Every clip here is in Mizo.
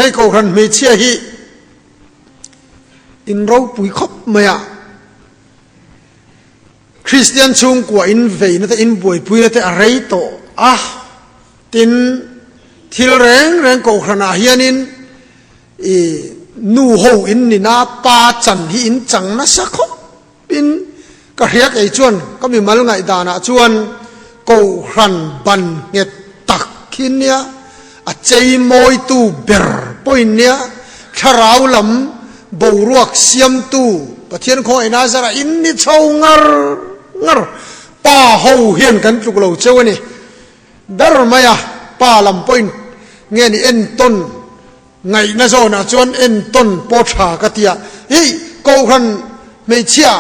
Hei Kohhran hmeichhia hi in ropui khawp mai a, Kristian chhungkua in veina te in buaipuina te a rei tawh a, tin thil reng reng Kohhranah hianin i nu ho in nina pa chan hi in chang nasa khawp in ka hria kei chuan ka mimal ngaihdanah chuan Kohhran ban nghet tak khi nia a chei mawitu ber pawhin nia thlarau lam boruak siamtu Pathian khawngaihna zarah in ni chho ngar ngar pa ho hian kan tluk lo cheu a ni ber mai a pa lam pawhin nge ni entawn Ngaihna zawnah chuan entawn pawh tha ka ti a, hei Kohhran hmeichhia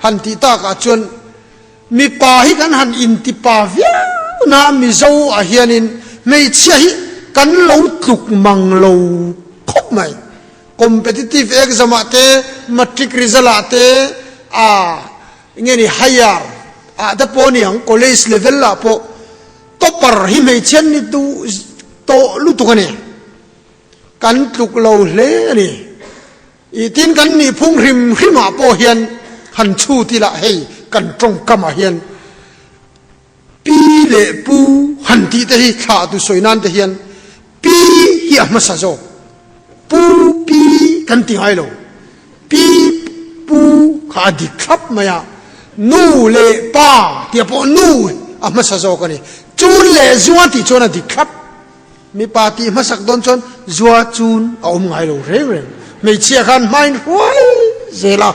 han tih takah chuan mipa hi kan han intipa viau na Mizo ah hianin hmeichhia hi kan lo tluk mang lo khawp mai. Competitive exam ah te, matric result ah te, a nge ni higher ah te pawh a ni ang, college level ah pawh topper hi hmeichhia an ni duh tawh lutuk a ni. Kan tluk lo hle a ni. I tin kan nihphung hrim hrimah pawh hian han chhut ila hei kan tawngkamah hian pi leh pu han tih te hi thlah tu sawi nan te hian pi hi a hmasa zawk. Pu pi kan ti ngai lo. Pi pu kha a dik thlap mai a, nu leh pa tih pawh nu a hmasa zawk a ni. Chun leh zua tih chuan a dik thlap. Mipa tih hmasak dawn chuan zua chun a awm ngai lo reng reng. Hmeichhia khan hmain hruai zel a,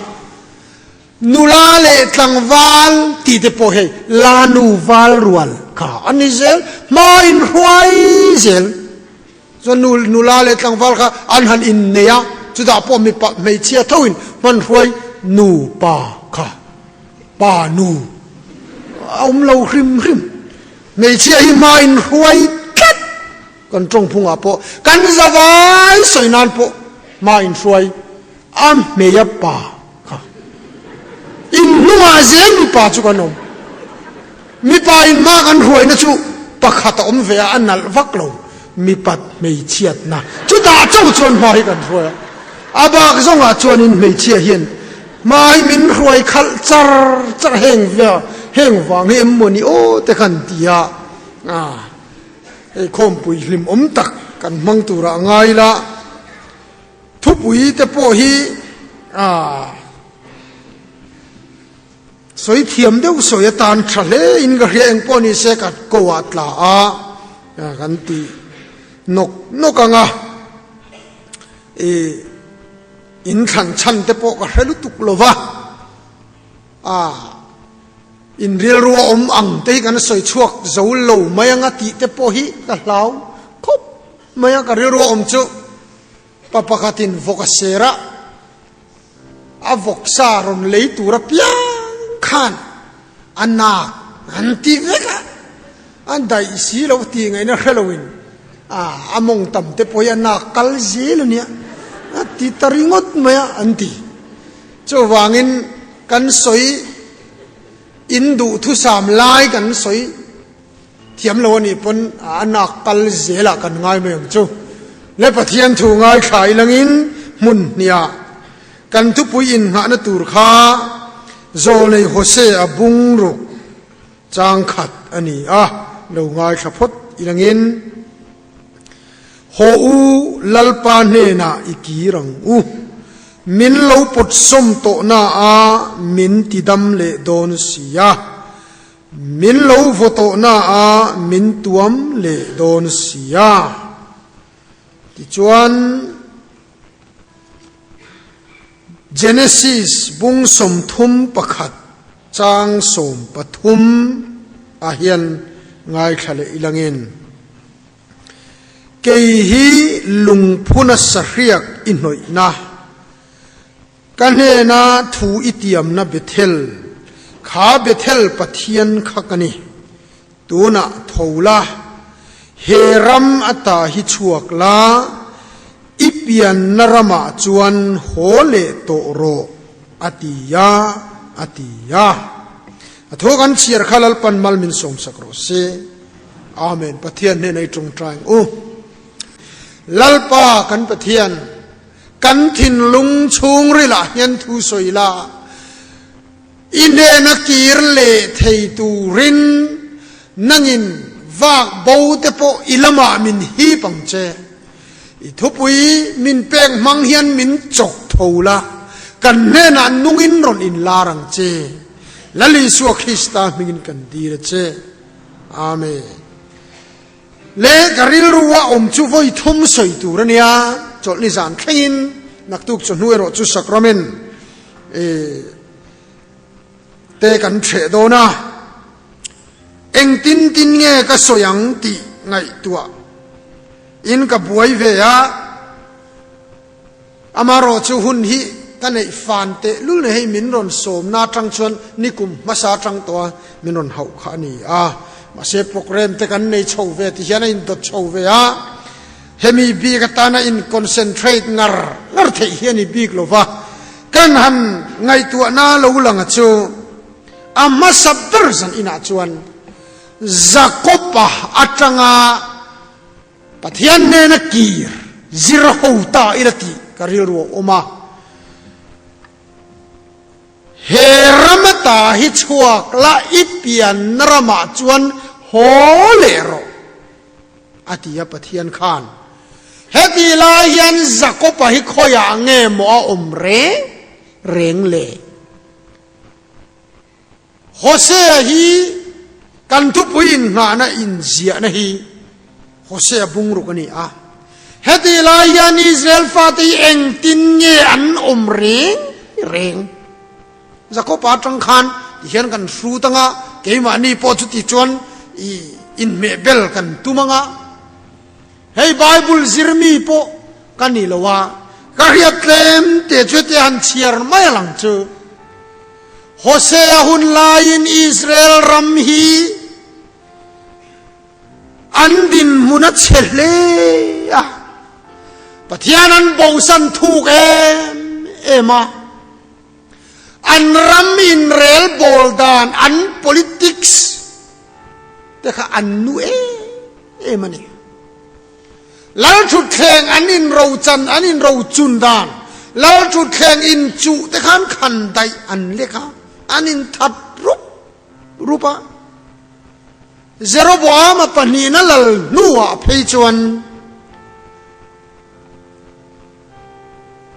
nula leh tlangval tih te pawh hei la nu val rual kha a ni zel, hmain hruai zel. Chuan nu nula leh tlangval kha an han innei a, chutah pawh mipa hmeichhia thoin hmanhruai nu pa kha pa nu a awm lo hrim hrim. Hmeichhia hi hma in hruai tlat kan tawngphungah pawh kan zavai sawi nan pawh hma in hruai a hmeia pa kha in hnungah zel mipa chu kan awm. Mipa in hma kan hruaina chu pakhat a awm ve a, a nalh vak lo. Mipat hmeichhiatna chutah chauh chuan hma hi kan hruai a, a bak zawngah chuanin hmeichhia hian hma hi min hruai khalh char char heng via heng vang hi em maw ni aw te khan ti a, hei khawmpui hlimawm tak kan hmang turah a ngai la. Thupui te pawh hi sawi thiam deuh sawi atan tha hle in ka hria eng pawh ni se ka ko ah tla a kan ti nawk nawk ang a i in thlan chhan te pawh ka hre lutuk lo va a in rilru a awm ang te hi kan sawi chhuak zo lo mai anga tih te pawh hi ka hlau khawp mai a ka rilru a awm chu. Pa pakhatin vawk a ser a, a vawksa rawn lei tur apiang khan a nak an ti vek a, a daih si lo tih ngaihna hre loin a mawng tam te pawh hi a nak kal zel a nia, a ti ta ringawt mai a an ti. Chuvangin kan sawi in duhthusam lai kan sawi. Thiam lo a nih pawn a nak kal zelah kan ngai mai ang chu. Le Pathian thu ngaithla ilangin hmun hniah kan thupui innghahna tur kha Zawlnei Hose a bungruk chang khat a ni a, lo ngaithla phawt ilangin Haw u Lalpa hnenah i kir ang u, min lo pawt sawm tawhna a min tidam leh dawn si a. Min lo vaw tawh na a min tuam leh dawn si a. Tichuan, Genesis bung 31 chang 13 ah hian ngaithla leh ilangin, Kei hi lungphuna sahriak i hnawihna, Ka hnena thu i tiamna Bethel, kha Bethel Pathian kha ka ni. Tunah tho la, he ram ata hi chhuak la, i pianna ramah chuan haw leh tawh rawh, a ti a, a ti a. A thaw kan chhiar kha Lalpan mal min sawmsak rawh se. Amen. Pathian hnena i tawngtai ang u. Lalpa kan Pathian, kan thinlung chhungrilah hian thu sawi la, i hnena kir leh thei turin nangin vak bo te pawh i lamah min hip ang che. I thupui min pek hmang hian min chawk tho la, kan hnenah nungin rawn inlar ang che. Lal Isua Krista hmingin kan dil a che. Amen. Le ka rilru a awm chu vawi thum sawi tur a nia, chawlhni zan thlengin naktuk chawhnu erawh chu sacrament te kan hreh dawn a, engtin tin nge ka sawi ang tih ngaihtuah in ka buai ve a. Amarawh chu hun hi ka neih fan teh lul nei hei min rawn sawmna atang chuan nikum hmasa atang tawha min rawn hauh kha a ni a. Mahse programme te kan nei chho ve ti hian a indawt chho ve a, hemi bik atana in concentrate ngar ngar theih hi a ni bik lo va, kan han ngaihtuahna lo lang a chu a hmasa ber zan inah chuan Jakob-a atanga Pathian hnena kir zir ho ta ila tih ka rilru a awm a. He ram ata hi chhuak la i pianna ramah chuan haw leh rawh, a ti a Pathian khan. Heti lai hian Jakob-a hi khawiah nge maw a awm reng reng le? Hosea hi kan thupui inngahna inziahna hi Hosea bungruk a ni a. Heti lai hian Israel fate hi engtin nge an awm reng reng? Jakoba atang khan tihian kan hrut anga, keimahni pawh chuti chuan i inhmehbel kan tum anga. Hei Bible zirmi pawh ka ni lo a, ka hriat tlem te chu heti han chhiar mai a lang chu. Hosea hun laiin Israel ram hi an dinhmun a chhe hle a, Pathian an bosan thuk em em a, an ram inrel bawl dan, an politics te kha an nu em em a ni. Lalthutthleng an inrochan, an inrochun dan, Lalthutthleng inchuh te khan khan daih an lek a, an inthat rup rup a. Jeroboama pahnihna lal hnuah phei chuan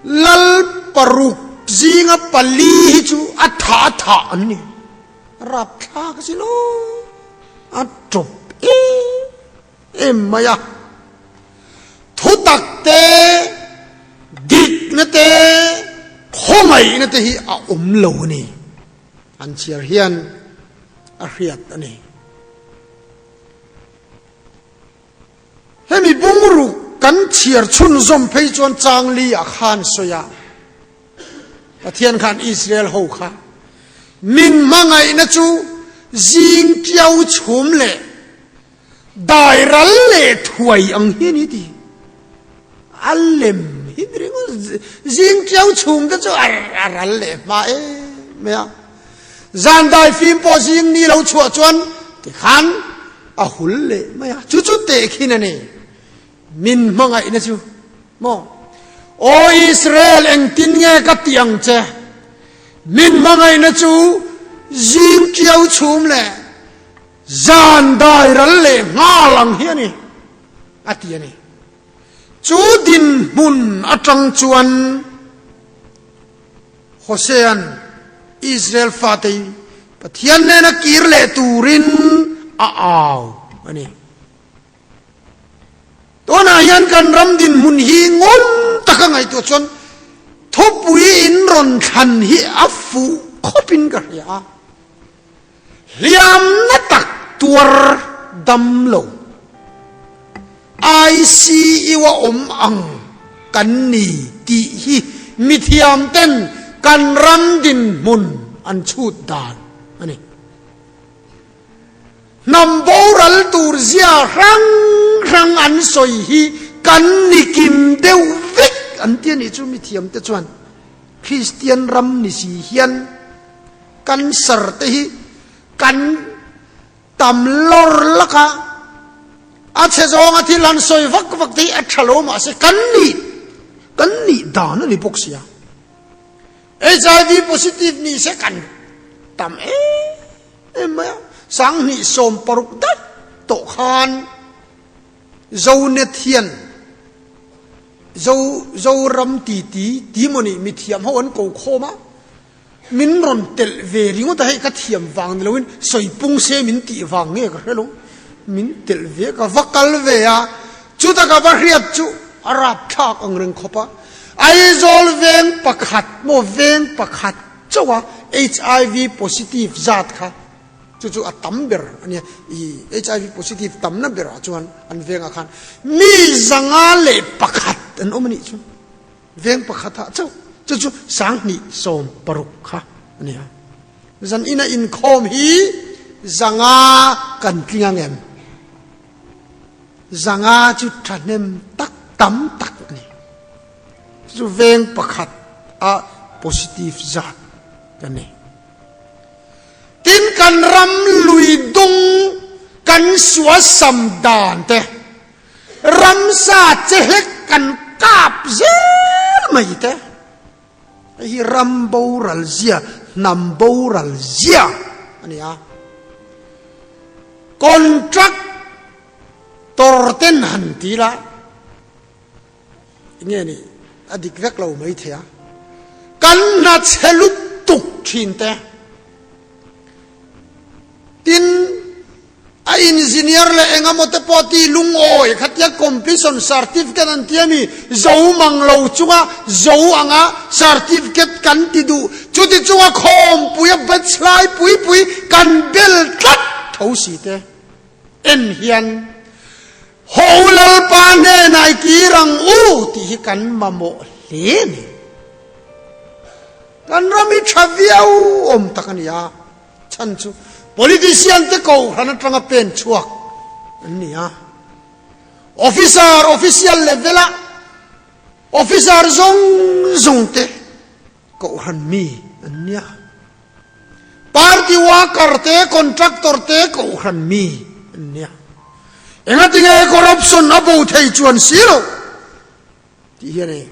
lal paruk zinga pali hi chu a thah a thah an ni. Rapthlak a si lo, a tawp em. Em mai a, thutak te, dikna te, khawngaihna te hi a awm lo a ni. An chhiar hian a hriat a ni. Hemi bungruk kan chhiar chhunzawm phei chuan changli ah khan sawi a, Pathian khan Israel ho kha min hmangaihna chu zing tiau chhum leh Dai ral leh thuai ang hi a ni ti. A lem hi ni ringawt. Zing tiau chhung te chu a ral leh hma em mai a. Zan dai fim pawh zing ni lo chhuah chuan tikhan a hul leh mai a. Chu chu tehkhin a ni. Min hmangaihna chu maw? Aw Israel engtin nge ka tih ang che? Min hmangaihna chu zing tiau chhum leh Zan dai ral leh nghal ang hi a ni, a ti a ni. Chu dinhmun atang chuan Hosea'n Israel fate Pathian hnena kir leh turin a au a ni. Tunah hian kan ram dinhmun hi ngawn taka ngaihtuah chuan thupui in rawn thlan hi a fuh khawpin ka hria a. Hliamna tak tuar dam lo. ICU a awm ang kan ni tih hi mithiam ten kan ram dinhmun an chhut dan a ni. Hnam boral tur zia hrang hrang an sawi hi kan ni kim deuh vek an ti a nih chu mithiam te chuan Kristian ram ni si hian Cancer te hi kan tam lawr lak a, A chhe zawnga thil han sawi vak vak te hi a tha lo mahse kan nih kan nih dan a ni bawk sia. HIV positive ni se kan tam em em mai a, 20 16 daih tawh khan Zonet hian Zo Zoram titi ti maw nih mithiam ho an ko khawm a, min rawn telh ve ringawt a, hei ka thiam vang ni loin sawi pung se min tih vang nge ka hre lo, min telh ve ka va kal ve a, chuta ka va hriat chu a rapthlak ang reng khawp a, Aizawl veng pakhat maw veng pakhat chauh a HIV positive zat kha chu chu a tam ber a nia, i HIV positive tamna berah chuan an vengah khan mi 501 an awm a nih chu. Veng pakhatah chauh chu chu 2016 kha a ni a. Zan ina inkhawm hi 500 kan tling ang em? 500 chu thahnem tak tam tak a ni. Chu veng pakhat a positive zat kan ni. Tin kan ram lui dung kan suasam dan te Ramsa che hlek kan kap zel mai te. Hei hi ram boral zia, hnam boral zia a ni a. Contract tor ten han ti la, enge ni a dik vek lo mai thei a. Kan hna chhe lutuk thin te. Tin, a engineer leh eng emaw te pawh ti lungawi khatia completion certificate an ti a mi, zo mang lo chunga zo anga certificate kan ti duh, chuti chunga khawmpui a batch lai pui pui kan bel tlat tho si te en hian Ho Lalpa hnenah i kir ang u tih hi kan mamawh hle a ni. Kan ram hi tha viau awm tak a ni a, chhan chu politician te kohhran atanga pen chhuak an ni a. Officer, official level a officer zawng zawng te kohhran mi an ni a. Party worker te, contractor te kohhran mi an ni a. Engatinge corruption a bo thei chuan si lo? Tih hian e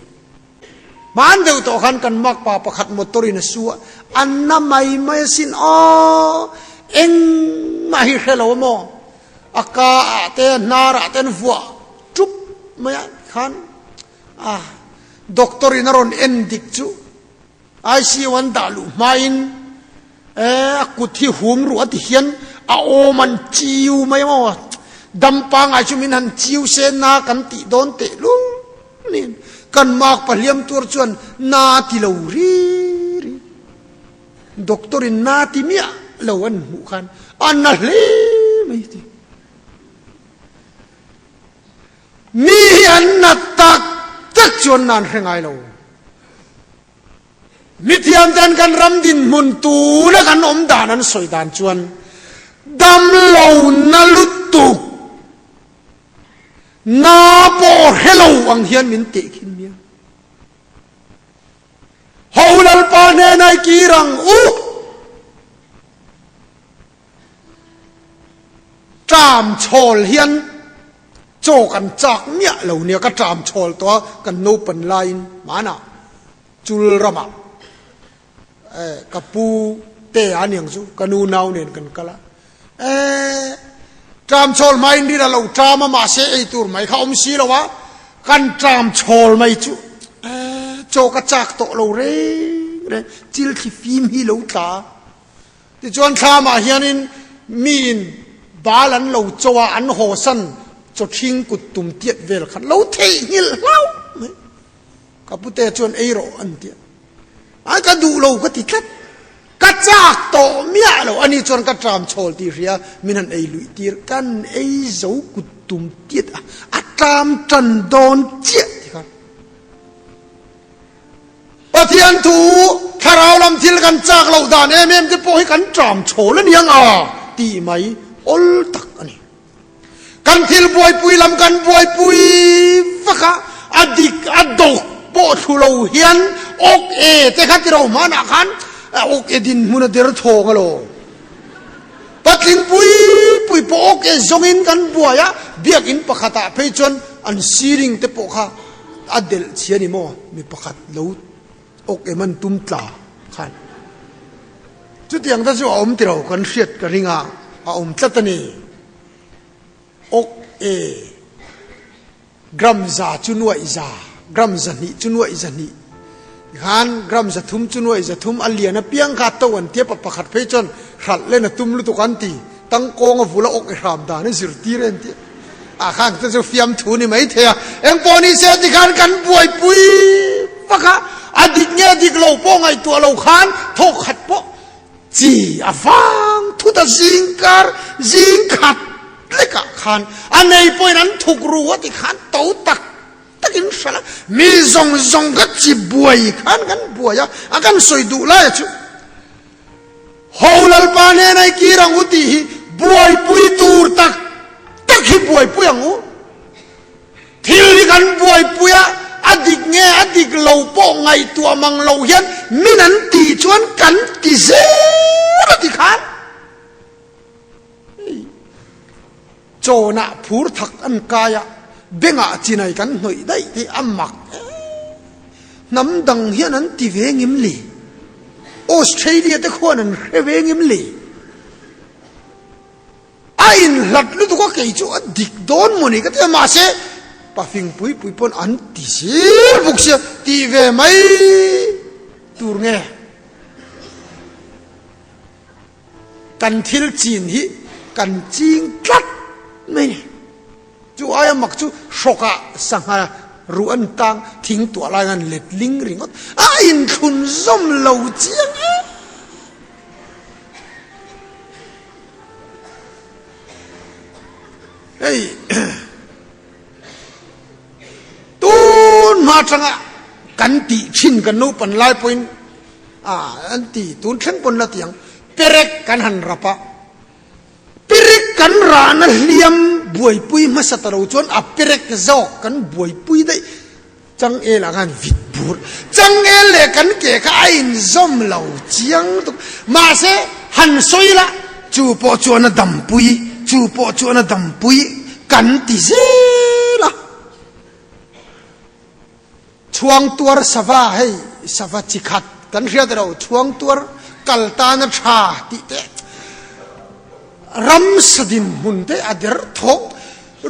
hman deuh tawh khan kan makpa pakhat motor in a su a, a na mai mai asin aw engmah hi hre lo a maw a ka ah te a hnar ah te an vuah tup mai a khan a doctor in a rawn en dik chu ICU an dah luh hmain e a kut hi hum ruh a ti hian a awm an chiu mai maw dam pangai chu min han chiu se na kan tih dawn teh lul nen kan mak pahliam tur chuan na ti lo ri ri doctor in na ti miah lo an hmuh khan a na hle mai ti Mi hi an nat tak tak chuan nan hre ngai lo. Mithiam ten kan ram dinhmun tuna kan awm dan an sawi dan chuan damlo na lutuk na pawh hre lo ang hian min tehkhin nia. Ho Lalpa hnenah i kir ang u. Ṭam chhawl hian chaw kan chak miah lo nia, ka ṭam chhawl tawh a, kan naupan laiin hmanah chul ramah eh ka pu te a niang chu ka nu nau nen kan kal a, eh ṭam chhawl hmain rin a lo ṭam a mahse ei tur mai kha awm si lo a, kan ṭam chhawl mai chu eh chaw ka chak tawh lo reng reng, chil thli fim hi lo tla a. Tichuan thlamah hianin miin bal an lo cho a, an hawsan chawthing kut tum tiat vel khan lo theihnghilh hlauh mai. Ka pute chuan ei rawh an ti a, ai ka duh lo ka ti tlat, ka chak tawh miah lo, ani chuan ka tram chhawl tih hria min han ei luih tir, kan ei zo kut tum tiat a, a tram tan dawn chiah ti khan. Pathian thu thlarau lam thil kan chak loh dan em em te pawh hi kan ṭam chhawl a niang a tih mai awl tak a ni. Kan thil buaipui lam kan buaipui vak a, a dik a dawk pawh thlu lo hian awk e te kha ti ro hmanah khan awk e dinhmun a der thawng alawm. Patling pui. pui pawh awk e zawngin kan buai a, biakinn pakhatah phei chuan an ceiling te pawh kha a delh chhia ni maw mi pakhat lo awk em an tum tla khan. Chutiang te chu a awm tilo kan hriat ka ring a, a awm tlat a ni. Awk e Gram za chu nuaih za, gram 200 chu nuaih 200, tikhan gram 300 chu nuaih 300 a lian apiang kha to an tia pa pakhat phei chuan hralh len a tum lutuk an ti, tangkawng a vula awk i hram dan a zirtir e an ti a, khang te chu fiamthu ni mai thei a, engpawh ni se tikhan kan buaipui vak a, a dik nge dik lo pawh ngaihtuah lo khan thawkhat pawh Chi a vang thut a zing kar zing khat lekah khan a nei pawhin an thuk ru a ti khan to tak takin hralh a, mi zawng zawng ka chi buai khan kan buai a, a kan sawi duh lai a chu Ho Lalpa hnena i kir ang u tih hi buaipui tur tak tak hi buaipui ang u. Thil hi kan buaipui a, a dik nge a dik lo pawh ngaihtuah mang lo hian min an tih chuan kan ti zel a ti khan hei chawnah phur thak an kai a, bengah chinai kan hnawih daih te a mak em. Hnam dang hian an ti ve ngim li? Australia te khuan an hre ve ngim li? A inhlat lutuk a kei chu a dik dawn maw ni ka ti a mahse pafing pui pui pawn an ti zel bawk sia tih ve mai tur nge kan thil chin hi kan ching tlat mai ni chu aia mak chu hrawkah sangha ruh an tang thing tuah lai an let ling ringawt a inthlun zawm lo chiang em. Hei tun hma atanga kan tih thin kan naupan lai pawhin a an ti tun thleng pawn la ti ang perek kan han rap a perek kan rahna hliam buaipui hmasa ta lo chuan a perek zawk kan buaipui daih Changel ah khan vit bur. Changel leh kan ke kha a inzawm lo chiang lutuk. Mahse, han sawi la, chu pawh chuan a dampui, chu pawh chuan a dampui kan ti zel a. Chhuang tuar sava, hei sava chi khat kan hriat ro, chhuang tuar kal tan a tha tih te, ramsa dinhmun te a der thawk.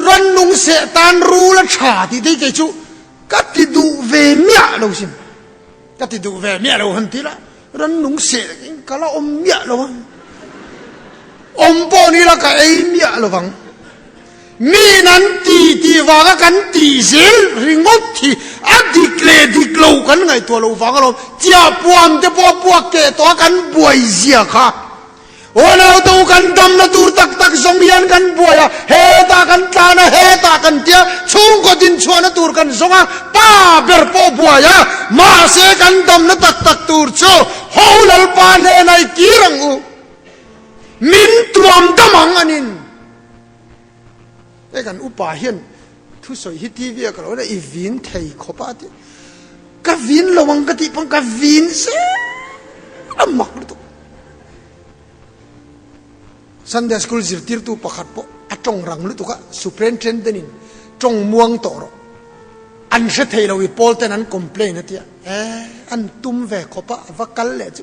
Rannung seh tan rul a tha tih te kei chu ka ti duh ve miah lo sin. Ka ti duh ve miah lo han ti la, rannung seh in ka la awm miah lo ang. Awm pawh ni la ka ei miah lo vang. Min an ti tih vanga kan tih zel ringawt hi a dik leh dik lo kan ngaihtuah loh vang alawm. Chiahpuam te pawh a puak keh tawh a kan buai zia kha. Aw nautu kan damna tur tak tak zawng hian kan buai a, hetah kan tlan a, hetah kan tia, chhungkaw dinchhuahna tur kan zawng a, pa ber pawh buai a, mahse kan damna tak tak tur chu ho Lalpa hnenah i kir ang u, min tuam dam ang anin. Hei kan upa hian thusawi hi TV ah ka lo en a, i vin thei khawp a ti. Ka vin lo ang ka tih pawn ka vin zel a mak lutuk. Sunday school zirtirtu pakhat pawh a tawng rang lutuk a, superintendent in tawng muang tawh rawh. An hre thei lo i pawl ten an complain a tia, eh an tum ve khawp a, a va kal leh chu.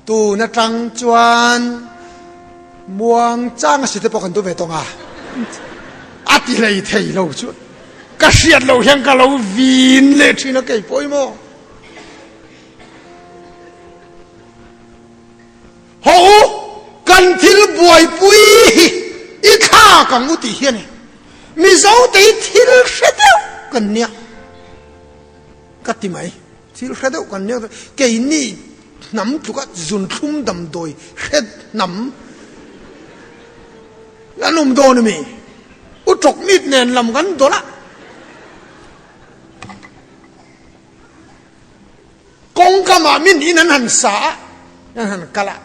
Tun atang chuan muang chang a si te pawh kan duh ve tawng a, a ti hlei thei lo chu ka hriat loh hian ka lo vin leh thin a kei pawh i maw. Haw u, kan thil buaipui hi i thlak ang u tih hi a ni. Mizo te hi thil hre deuh kan nia. Ka ti mai. Thil hre deuh kan nia. Keini hnam tluka zunthlum damdawi hre hnam an awm dawn a mi? U tawkmit nen lam kan dawlh a. Kawngkamah min in an han sa a, an han kal a.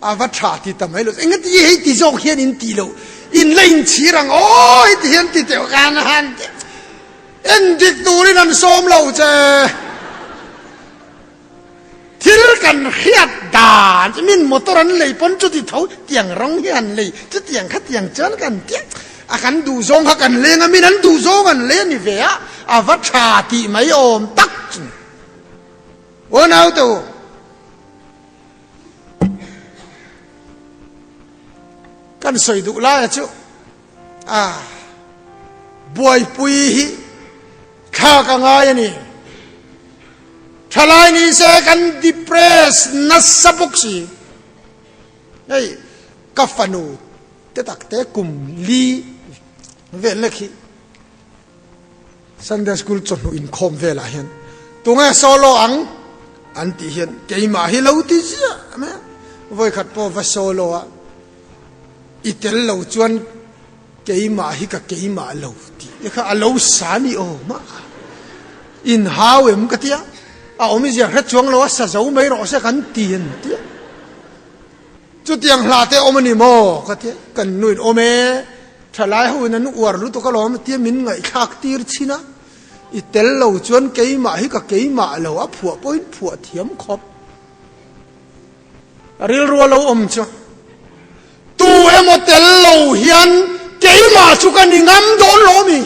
A va tha ti ta mai lo. Engati hei ti zawk hian in ti lo. In la inchhir ang aw heti hian ti teuh khan han ti. En dik turin an sawm lo che. Thil kan hriat dan chu min motor an lei pawn chuti tho tiang rawng hi an lei chutiang kha tiang chuan kan tia a kan duh zawng kha kan leng a min an duh zawng an lei a ni ve a a va tha tih mai awm tak chu aw naute u. Kan sawi duh laia chu a buaipui hi thlak a ngai a ni. Thalai ni se kan depress nasa bawk si. Hei ka fanu te tak te kum li vel lek hi Sunday school chawhnu inkhawm velah hian tunge solo ang an tih hian keimah hi lo ti ziah mai a, vawikhat pawh va solo a i tel lo chuan keimah hi ka keimah lo tih te kha a lo sa ni awm a, inhau em ka tia, a awmzia hre chuang lo a sa zo mai rawh se kan ti an tia. Chutiang hla te awm a ni maw? Ka ti a, kan nuin awm e, thalai ho in an uar lutuk alawm tia min ngaihthlak tir chin a, i tel lo chuan keimah hi ka keimah lo a phuah pawhin phuah thiam khawp. A rilru a lo awm chu tu emaw tel lo hian keimah chu ka ni ngam dawn lo a mi?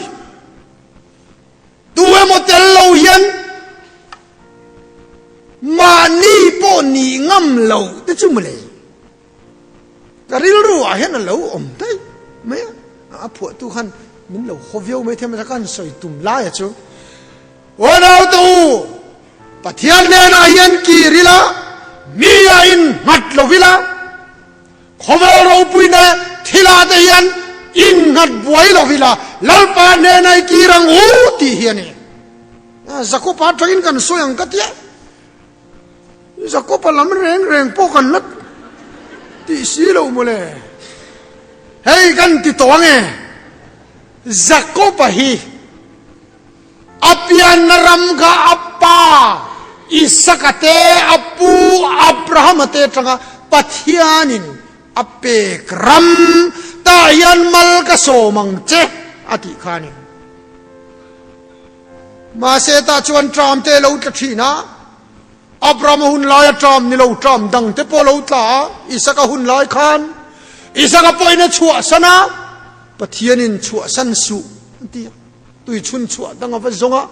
Tu emaw tel lo hian mahni pawh nih ngam lo te chu mawle ka rilru ah hian a lo awm daih mai a, a phuahtu khan min lo haw viau mai thei a, mahse ka han sawi tum lai a chu Aw naute u, Pathian hnenah hian kir ila, mi a innghat lo ila, Khawvel ropuina thilah te hian innghat buai lo ila, Lalpa hnena i kir ang u tih hi a ni. Jakopa atangin kan sawi ang ka tia. Jakopa lam reng reng pawh kan la tih si lo mawle. Hei kan ti tawh ange. Jakopa hi A pianna ram kha a pa Isaka te, a pu Abrahama te atanga Pathianin a pek ram tah hian mal ka sawm ang che a tih kha a ni. Mahse tah chuan ṭam te lo tla ṭhin a, Abrahama hun laia ṭam ni lo ṭam dang te pawh lo tla a, Isaka hun lai khan Isaka pawhin a chhuahsan a, Pathianin chhuahsan suh a ti a. Tui chhun chhuah dang a va zawng a,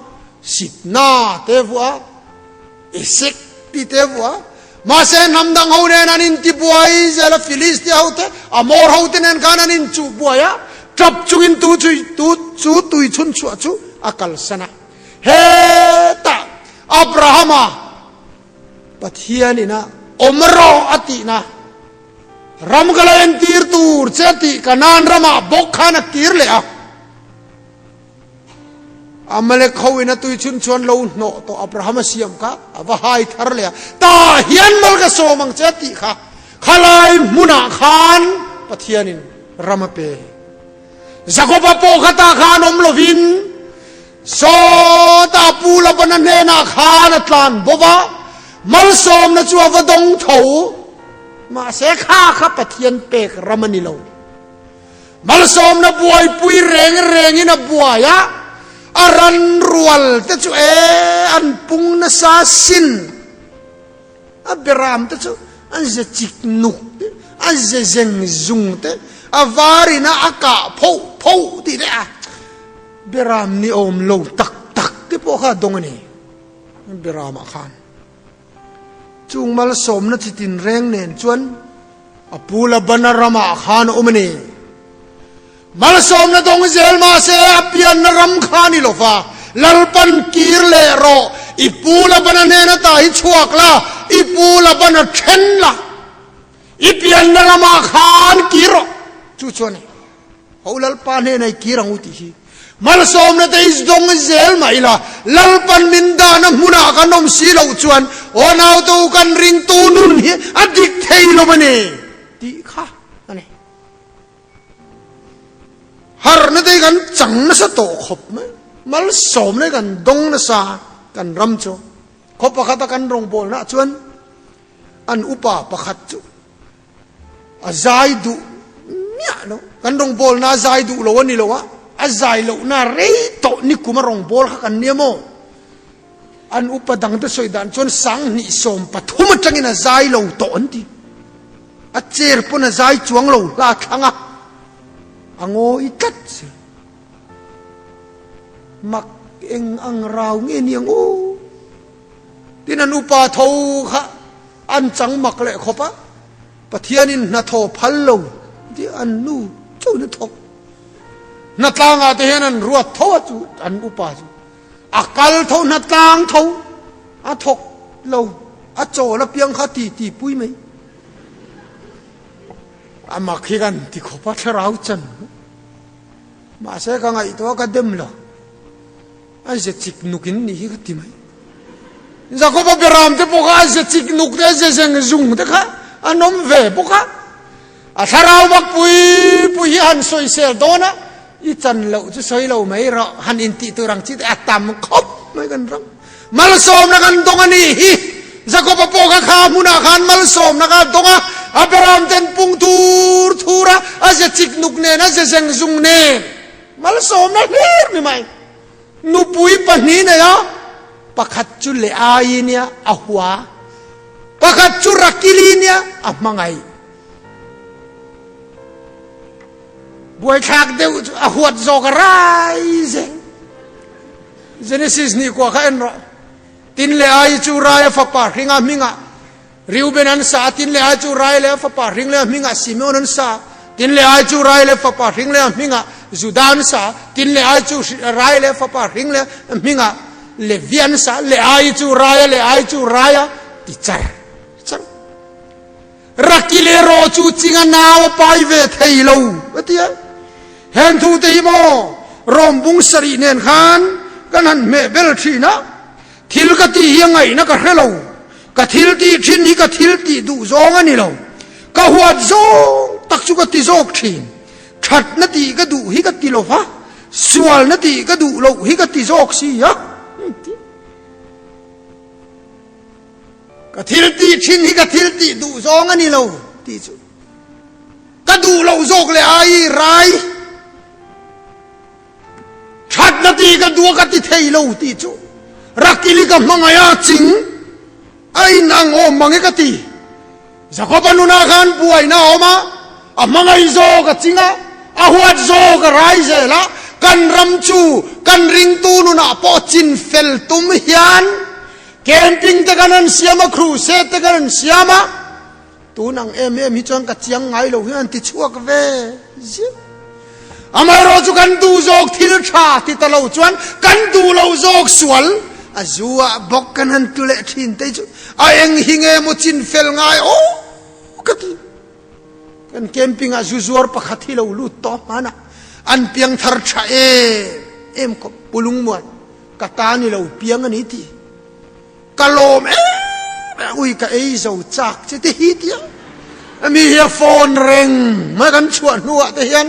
sitna te vuah a, Esek ti te vuah a. Mahse hnam dang ho nen an intibuai zel a, Filistia ho te, Amor ho te nen khan an inchuh buai a, tap chungin tu chu tu chu tui chhun chhuah chu a kalsan a. Hetah Abrahama Pathian ina awm rawh a tihna ram ka la entir tur che tih Kanaan ramah bawk khan a kir leh a. Amalek ho in a tui chhun chuan lo hnawh tawh Abraham a siam kha a va hai thar leh a, tah hian mal ka sawm ang che a tih kha khalai hmunah khan Pathianin ram a pe. Jakoba pawh kha tah khan awm lovin sawtah Pu Labana hnenah khan a tlan bo va, malsawmna chu a va dawng tho. Mahse kha kha Pathian pek ram a ni lo. Malsawmna buaipui reng rengin a buai a, a ran rual te chu e an pung nasa sin. A beram te chu an ze chik nuk te, a ze zeng zung te, a varin a a kah phoh phoh tih te a beram ni awm lo tak tak te pawh kha a dawng a ni beramah khan. Chung malsawmna chi tinreng nen chuan a pu Labana ramah khan a awm a ni. Malsawmna dawng zel mahse a pianna ram kha a ni lo va, Lalpan kir leh rawh, i pu Labana hnen ata hi chhuak la, i pu Labana then la, i pianna ramah khan kir rawh. Chu chuan Ho Lalpa hnenah i kir ang u tih hi malsawmna te i zawng zel mah ila, Lalpan min dahna hmunah kan awm si loh chuan aw naute u kan ringtu nun hi a dik thei lo a ni tih kha a ni. Harhna te hi kan chang nasa tawh khawp mai, malsawmna hi kan dawng nasa kan ram chu. Khaw pakhata kan rawngbawlnaah chuan an upa pakhat chu A zai duh miah lo. Kan rawngbawlna a zai duh lo a ni lo a, a zai lohna rei tawh ni kum a rawngbâwl kha kan nia maw? An upa dangte sawi dan chuan 2013 atangin a zai lo tawh an ti. A chair pawn a zai chuang lo hla thlang a, a ngawi tlat zel. Mak eng ang rau nge ni ang u? Tin an upa tho kha an chang mak leh khawp a, Pathianin hnathawh phal lo tih an nu chauhin a thawk. Hnatlangah te hian an ruat tho a chu an upa chu a kal tho hnatlang tho a thawk lo a chawl apiang kha ti ti pui mai. A mak hi kan ti khawp a thlarau chan. Mahse ka ngaihtuah ka dem lo. A ze chik nuk in nih hi ka ti mai. Jakoba beram te pawh kha a ze chik nuk te a ze zeng zung te kha an awm ve bawk a. A thlarau vak pui pui hi han sawisel dawn a, i chan loh chu sawi lo mai rawh, han intih tur ang chi te a tam khawp mai kan ram. Malsawmna kan dawng a nih hi. Jakoba pawh kha kha hmunah khan malsawmna kha a dawng a, a beram ten pung thur thur a, a ze chik nuk nen a ze zeng zung nen. Malsawmna hlir ni mai. Nupui pahnih nei a, pakhat chu Leai nia a hua, pakhat chu Rakili nia a hmangaih. Buaithlak deuh chu a huat zawk a rai zel. Genesis ni kua kha en rawh. Tin Leai chu Rai a fapa hringa hmingah Reuben an sa a, tin Leai chu Rai leh a fapa hring leh a hmingah Simeon an sa a, tin Leai chu Rai leh fapa hring leh a hmingah Judah an sa a, tin Leai chu Rai leh fapa hring leh a hmingah Levi an sa a, Leai chu Rai a, Leai chu Rai a ti char char. Rakil erawh chu chinga nau a pai ve thei lo a ti a. Heng thu te hi maw Rom bung sarih nen khan kan han hmeh bel thin a. Thil ka tih hi a ngaihna ka hre lo. Ka thil tih thin hi ka thil tih duh zawng a ni lo. Ka huat zawng tak chu ka ti zawk thin. Thatna tih ka duh hi ka ti lo va, sualna tih ka duh loh hi ka ti zawk si a. Ka thil tih thin hi ka thil tih duh zawng a ni lo tih chu ka duh loh zawk leh ai rai. Thatna ti ka duh a ka ti thei lo tih chu Rakili ka hmangaih a ching a in ang awm mang e ka ti. Jakoba nunah khan buaina a awm a, a hmangaih zawk a ching a, a huat zawk a rai zel a, kan ram chu kan ringtu nunah pawh chin fel tum hian camping te kan han siam a, crusade te kan han siam a, Tun ang em em hi chuan ka chiang ngai lo hian an ti chhuak ve ziah. Amaherawh chu kan duh zawk thil tha ti ta lo chuan kan duh lo zawk sual a zu ah bawk kan han tu leh thin te chu a eng hi nge maw chin fel ngai aw ka ti. Kan camping ah zu zuar pakhat hi lo lut tawh hman a an piang thar tha em em khawp pulungmuan ka ta ni lo piang a ni ti. Ka lawm em em ui ka ei zo chak che te hi tia mi hi a phone reng mai kan chhuah hnuah te hian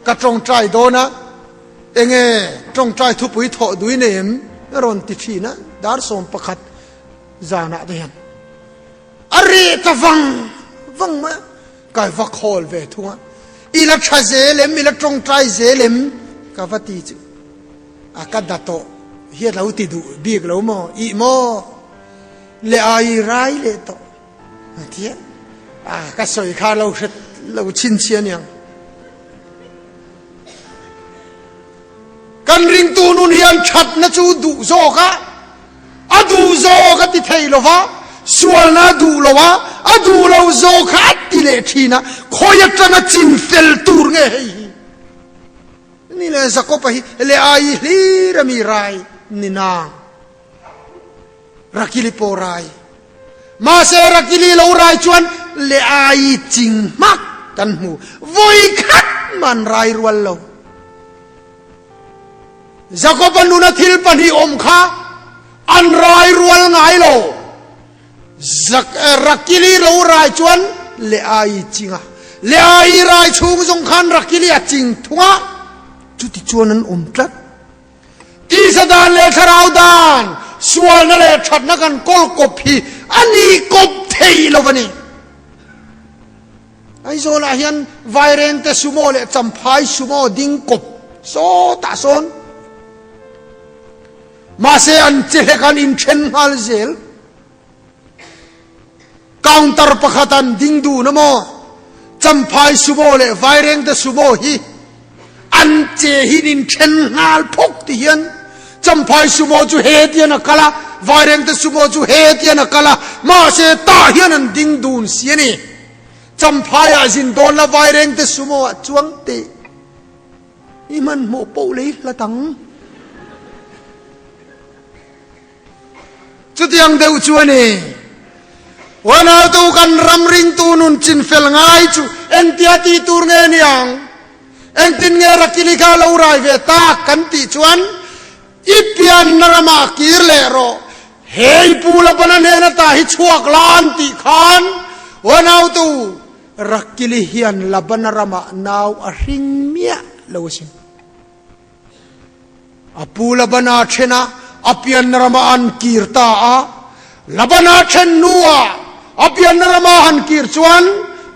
ka tawngtai dawn a enge tawngtai thupui thawh dui nei em a rawn ti thin a dar 11 zanah te hian a reh ta vang vang mai a ka va call ve thung a i la tha zel em i la tawngtai zel em ka va ti chu A ka da tawh hi a lo ti duh bik lo maw? Ih maw? Le ai rai leh tawh a ti a. A ka sawi kha lo hre lo chhinchhi a niang. Kan ringtu nun hian thatna chu duh zawk a, a duh zawk a ti thei lo va, sualna a duh lo a, a duh lo zawk kha a ti leh thin a, khawi atanga chinfel tur nge hei hi? Ni le Jakob-a hi Leai hlir a mi rai ni nang. Rakili pawh rai. Mahse Rakili lo rai chuan Leai ching hmak kan hmu. Vawi khat man rai rual lo. Jakob-a nuna thil pahnih awm kha an rai rual ngai lo. Rakili lo rai chuan Leai ching a, Leai rai chhung zawng khan Rakili a ching thung a, chuti chuan an awm tlat. Tisa dan leh thlarau dan, sualna leh thatna kan kawl kawp hi a ni kawp thei lo a ni. Aizawlah hian Vairengte sumo leh Champhai sumo ding kawp sawtah sawn. Mahse an che hlek an inthen nghal zel. Counter pakhat an ding dun a maw? Champhai Sumo leh Vairengte Sumo hi an che hi in inthen nghal phawk ti hian Champhai Sumo chu he tian a kal a, Vairengte Sumo chu he tian a kal a, mahse tah hian an ding dun si a ni. Champhai ah zin dawn la Vairengte Sumo ah chuang teh i hmanhmawh poh lei hlat ang. Chutiang deuh chu a ni. Uanautu kan ram ringtu nun chinfel ngai chu engtia tih tur nge niang? Engtin nge Rakili kha lo rai ve tak kan tih chuan i pianna ramah kir leh rawh. Hei Pu Labana hnen ata hi chhuak la an tih khan uanautu Rakili hian Labana ramah nau a hring miah lo asin. A pu Labana ṭhena a pianna rama an kir ta a. Labana ṭhen hnuah a pianna rama han kir chuan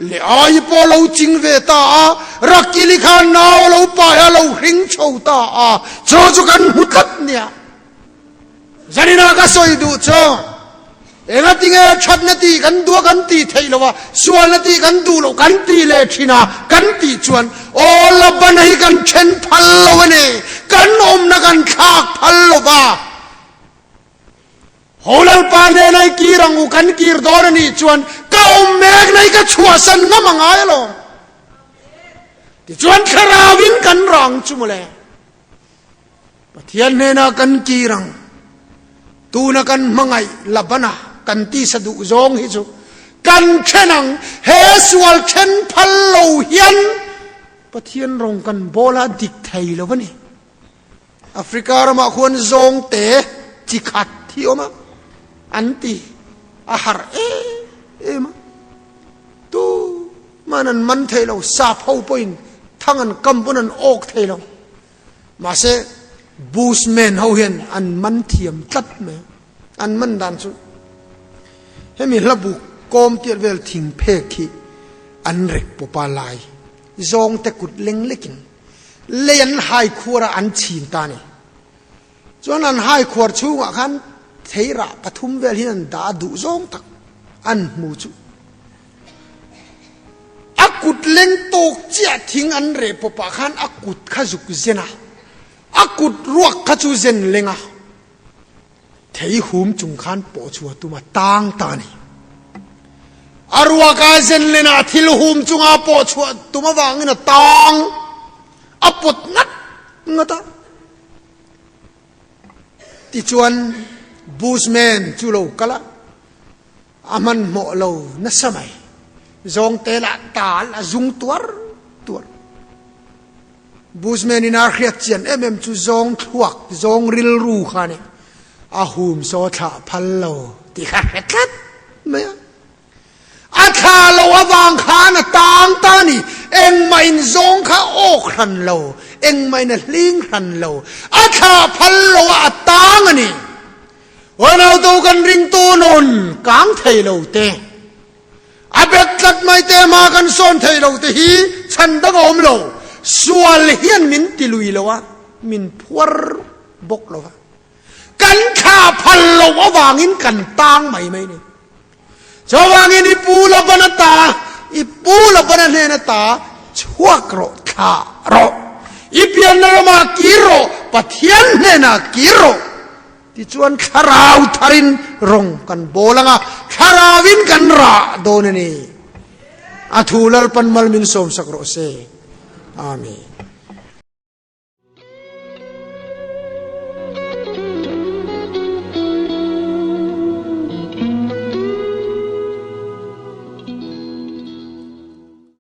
Leaii pawh a lo ching ve ta a, Rakili khan nau a lo pai a, a lo hring chho ta a, chu chu kan hmu tlat nia. Zaninah ka sawi duh chu, engatinge thatna tih kan duh a kan tih theih lo a, sualna tih kan duh loh kan tih leh thin a, kan tih chuan aw Labana hi kan then phal lo a ni, kan awmna kan thlak phal lo va, Ho Lalpa hnena i kir ang u, kan kir dawn a nih chuan ka awm mek na hi ka chhuahsan ngam a ngai alawm. Tichuan thlarauin kan rang chu mawle. Pathian hnenah kan kir ang. Tuna kan hmangaih Labana kan tisa duh zawng hi chu kan then ang. He sual then phal lo hian Pathian rawng kan bawl a dik thei lo a ni. Africa ramah khuan zawng te chi khat hi awm a, an ti a harh em em a. Tu man an man thei lo, sap ho pawhin thang an kam pawn an awk thei lo. Mahse, Bushman ho hian an man thiam tlat mai a, an man dan chu hemi hla buk kawm tiat vel thing phek hi an rek pawp a lai zawng te kut leng lekin lei an hai khuar a an chhin ta a ni. Chuan an hai khuar chhungah khan theirah pathum vel hian an dah a duh zawng tak an hmu chu. A kut leng tawk chiah thing an reh pawpah khan a kut kha zuk zen a, a kut ruak kha chu zen leng a, thei hum chung khan pawh chu a tum a tang ta a ni. A ruak a zen len a, thil hum chunga pawh chhuah tum avangin a tang, a pawt ngat ngat a. Tichuan Bushman chu lo kal a. A hmanhmawh lo nasa mai. Zawngte lah tal a zung tuar tuar. Bushman in a hriat chian em em chu zawng thluak, zawng rilru kha a ni. A hum saw thlah phal lo tih kha hre tlat mai a. A thlah lo avang khan a tang ta a ni. Engmah in zawng kha a awk hran lo, engmah in a hling hran lo. A thlah phal lo a, a tang a ni. Unautu kan ringtu nun kang thei lo te, a bet tlat mai te hma kan sawn thei lo te hi chhan dang a awm lo. Sual hian min ti lui lo a, min phuar bawk lo va. Kan thla phal lo avangin kan tang mai mai ni. Chuvangin i pu Labana ta, i pu Labana hnena ta chhuak rawh, thlah rawh. I pianna ramah kir rawh, Pathian hnenah kir rawh. Tichuan thlarau tharin rawng kan bawl ang a, thlarauin kan rah dawn a ni. A thu Lalpan mal min sawmsak rawh se. Amen.